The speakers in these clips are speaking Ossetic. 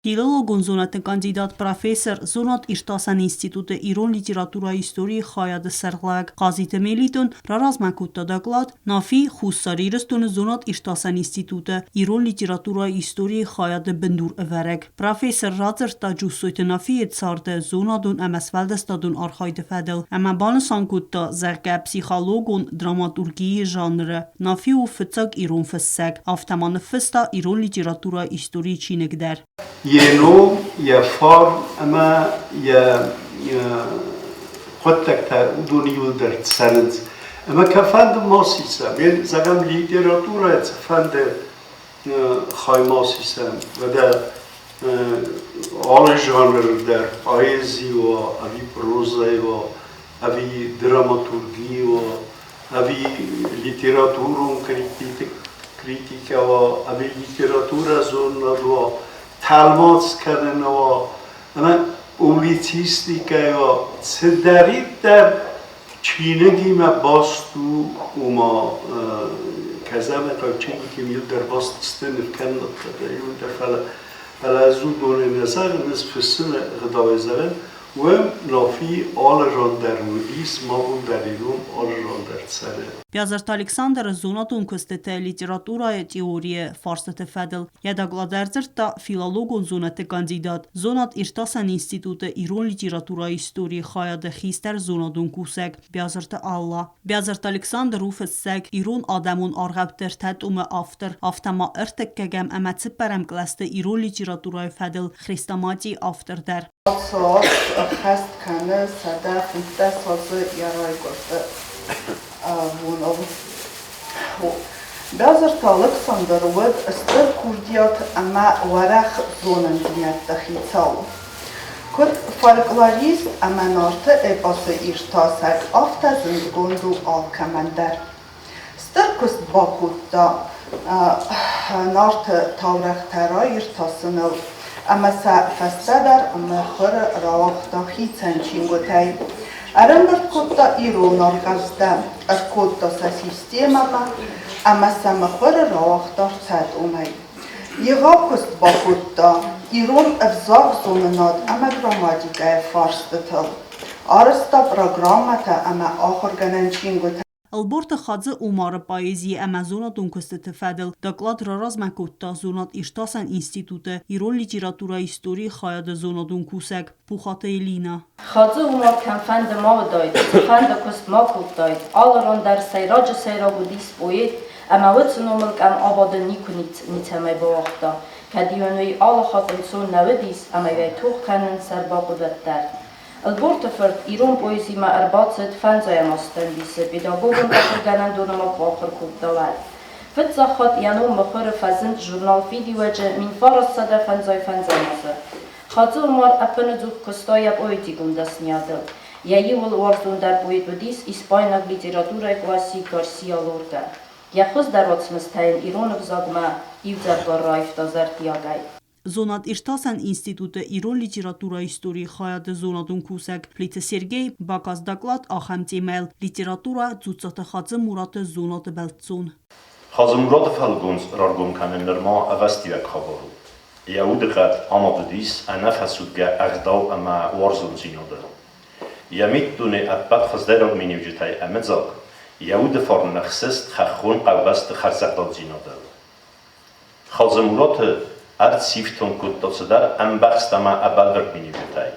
Филологон зонӕдты кандидат, профессор, зонад-иртасӕн институты ирон литературӕйы историйы хайады сӕргълӕууӕг Хъазиты Мелитон раразмӕ кодта доклад Нафи Хуссар Ирыстоны зонад-иртасӕн институты ирон литературӕйы историйы хайады бындурӕвӕрӕг. Профессор радзырдта Джуссойты Нафийы царды зонадон ӕмӕ сфӕлдыстадон архайды фӕдыл ӕмӕ банысан кодта, зӕгъгӕ, психологон драматургийы жанры Нафи у фыццаг ирон фыссӕг, афтӕ ма ныффыста ирон литературӕйы историйы чиныг дӕр. Йӕ ном, йӕ фарн ӕмӕ йӕ хъуыддӕгтӕ уыдон иуылдӕр цӕрынц. Ӕмӕ кӕфӕнды ма сисӕм, зӕгъӕм, литературӕйы цыфӕнды хай ма сисӕм, уӕдӕ алы жанры дӕр поэзи уа ӕви прозӕ уа, ӕви драматурги уа, ӕви литературон критикӕ уа, ӕви литературӕзонынад уа, тӕлмац кӕнын уа, ӕмӕ публицистикӕ уа, цыдӕриддӕр чиныгимӕ баст у, ома кӕзӕмӕ чингуытимӕ иуылдӕр баст сты нывкӕнынӕдтӕ дӕр иуылдӕр, фӕлӕ ӕз уыдонӕй нӕ зӕгъын, ӕз фыссыны ӕгъдауӕй зӕгъын, Уым Нафи алы ран дӕр уыдис, ма уым дӕр ирон алы ран дӕр цӕры. Бязырты Александры зонадон куыстытӕ литературӕйы теорийы фарстыты фӕдыл йӕ доклад ӕрдзырдта филологон зонӕдты кандидат, зонад-иртасӕн институты ирон литературӕйы историйы хайады хистӕр зонадон кусӕг Бязырты Алла. Бязырты Александр у фыссӕг, ирон адӕмон аргъӕутты ӕртӕ томы автор, афтӕ ма ӕртыккӕгӕм ӕмӕ цыппӕрӕм кълӕсты ирон литературӕйы фӕдыл хрестоматийы автор дӕр. Цот ӕххӕст кӕны 115 азы йӕ райгуырды боныл. Бязырты Алыксандр уыд стыр курдиат ӕмӕ уӕрӕх зонындзинӕдты хицау. Куыд фольклорист ӕмӕ Нарты эпосы иртасӕг, афтӕ зындгонд у алкӕмӕн дӕр. Стыр куыст бакодта Нарты таурӕгътӕ раиртасыныл ӕмӕ сӕ фӕстӕдӕр мыхуыры рауагъта хицӕн чингуытӕй. Ӕрӕмбырд кодта ирон аргъӕвттӕ, ӕркодта сӕ системӕмӕ ӕмӕ сӕ мыхуыры рауагъта ӕртӕтомӕй. Егъау куыст бакодта ирон ӕвзагзонынад ӕмӕ грамматикӕйы фарстытыл. Арӕзта программӕтӕ ӕмӕ ахуыргӕнӕн чингуытӕ. Ӕлборты Хадзы Умары поэзийы ӕмӕ зонадон куыстыты фӕдыл доклад раразмӕ кодта зонад-иртасӕн институты ирон литературӕйы историйы хайады зонадон кусӕг Пухаты Элинӕ. Хадзы Умар кӕмфӕнды ма уыдаид, цыфӕнды куыст ма кодтаид, алы ран дӕр сӕйраджы сӕйраг уыдис поэт, ӕмӕ уыцы номыл къӕм абадын никуы ницӕмӕй бауагъта, кӕд-иу ын уый алы хатт ӕнцон нӕ уыдис ӕмӕ-иу ӕй тох кӕнын сӕрбахъуыд уӕддӕр. Ӕлборты-фырт ирон поэзимӕ ӕрбацыд фӕндзайӕм азты ӕмбисы педагогон ахуыргӕнӕндоны ма куы ахуыр кодта, уӕд. Фыццаг хатт йӕ ном мыхуыры фӕзынд журнал «Фидиуӕджы» 1955 азы. Хадзы-Умар ӕппынӕдзух куыста йӕ поэтикон дӕсныйадыл. Йӕ иууыл уарзондӕр поэт уыдис испайнаг литературӕйы классик Гарсиа Лоркӕ. Йӕ хуыздӕр уацмыстӕ йын ирон ӕвзагмӕ иудзӕвгар раивта зӕрдиагӕй. Зонад-иртасӕн институты ирон литературӕйы историйы хайады зонадон кусӕг Плиты Сергей бакаст доклад ахӕм темӕйыл «Литературӕ Дзуццаты Хадзы-Мураты зонады бӕлццон». Хадзы-Мураты фӕлгонц раргом кӕнын нырма ӕвӕстиуӕг хабар у. Йӕ удыхъӕд амад уыдис ӕнӕфӕцудгӕ ӕгъдау ӕмӕ уарзондзинады. Йӕ миддуне ӕппӕт хуыздӕйраг миниуджытӕй ӕмыдзаг, йӕ уды фарн ӕхсыст хӕххон хъӕубӕсты хӕрзӕгъдаудзинадыл. Хадзы-Мураты ӕрдз сифтонг кодта цыдӕр ӕмбӕхст ӕмӕ ӕбӕлвырд миниуджытӕй.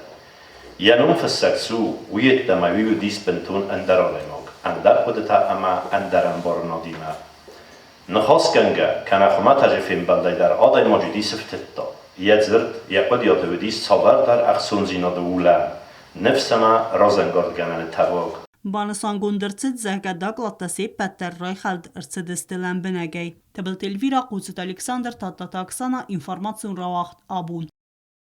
Йӕ ном фыссӕг цы у, уый йеддӕмӕ уый уыдис бынтон ӕндӕр адӕймаг, ӕндӕр хъуыдытӕ ӕмӕ ӕндӕр ӕмбарынадимӕ. Ныхасгӕнгӕ, кӕнӕ хуымӕтӕджы фембӕлдӕй дӕр адӕймаджы дисы фтыдта. Йӕ дзырд, йӕ хъуыдыйады уыдис цавӕрдӕр ӕхцондзинады улӕн, ныфс ӕмӕ разӕнгардгӕнӕны тӕваг. Банысангонд ӕрцыд, зӕгъгӕ, докладтӕ се ппӕт дӕр райхӕлд ӕрцыдысты лӕмбынӕгӕй. Тыбылты Эльвирӕ, Хъуццыты Александр, Тадтаты Оксана, информацион рауагъд «Абон».